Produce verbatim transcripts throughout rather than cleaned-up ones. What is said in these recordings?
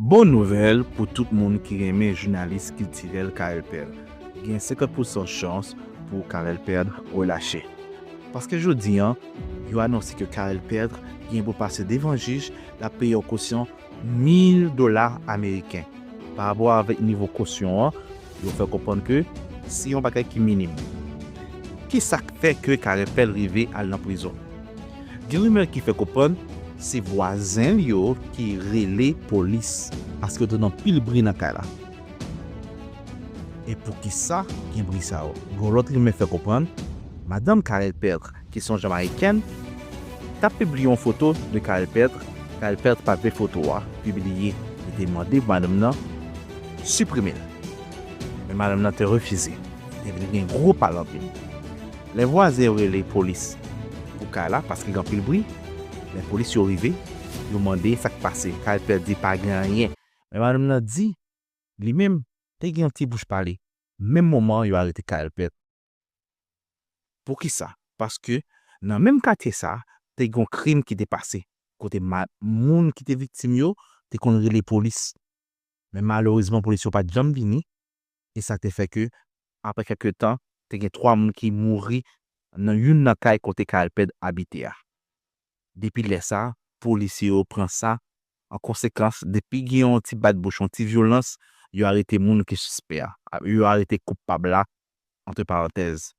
Bon nouvèl pou tout moun ki renmen jounalis kiltirèl Carel Perdre. Gen senkant pousan chans pou Carel Perdre relache. Paske jodi an, yo anonse ke Carel Perdre gen pou pase devan jij, l ap peye yon kosyon mil dola ameriken. Pa rapò avèk nivo kosyon an, yo fè konprann ke se yon bagay ki minim. Kisa k fè ke Carel Perdre rive al nan prizon? Gen rimè ki fè konprann se vwazen l yo ki rele polis, paske yo tande anpil bri nan kay la. E poukisa gen bri sa yo? Gen yon lòt rimè fè konprann madanm Carel Perdre, ki se yon Jamayikèn, t ap pibliye yon foto de Carel Perdre. Carel Perdre pa t vle foto a pibliye. Li te mande pou madanm nan siprime l. Men madanm nan te refize. Te vin gen gwo pale anpil. Lè vwazen yo rele polis pou kay la, paske gen anpil bri, lè polis yo rive, yo mande sa k pase. Carel Perdre di pa gen anyen. Men madanm nan di, li menm, te gen yon ti bouch pale. Menm moman an, yo arete Carel Perdre. Poukisa? Paske nan menm katye sa, te gen yon krim ki te pase, kote ma-, moun ki te viktim yo te konn rele polis. Men malerezman, polis yo pa t janm vini, e sa te fè ke, apre kèk tan, te gen twa moun ki mouri nan youn nan kay kote Carel Perdre abite a. Depi lè sa, polisye yo pran sa an konsekans. Depi gen yon ti bat bouch, yon ti vyolans, yo arete moun ki sispè a. Yo arete koupab la, antre parantèz.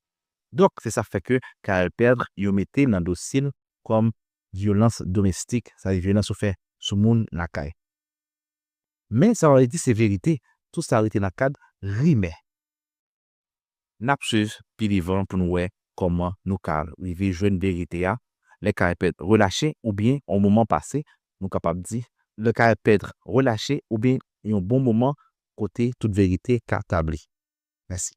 Donk, se sa fè ke Carel Perdre, yo mete nan dosye l kòm vyolans domestik, sa vle di vyolans ou fè sou moun lakay. Men sa pa vle di se verite, tout sa rete nan kad rimè. N ap swiv pi devan pou nou wè kòman nou ka rive jwenn verite a, lè Carel Perdre relache oubyen yon moman pase, nou kapab di, lè Carel Perdre relache oubyen yon bon moman kote tout verite ka tabli. Mèsi.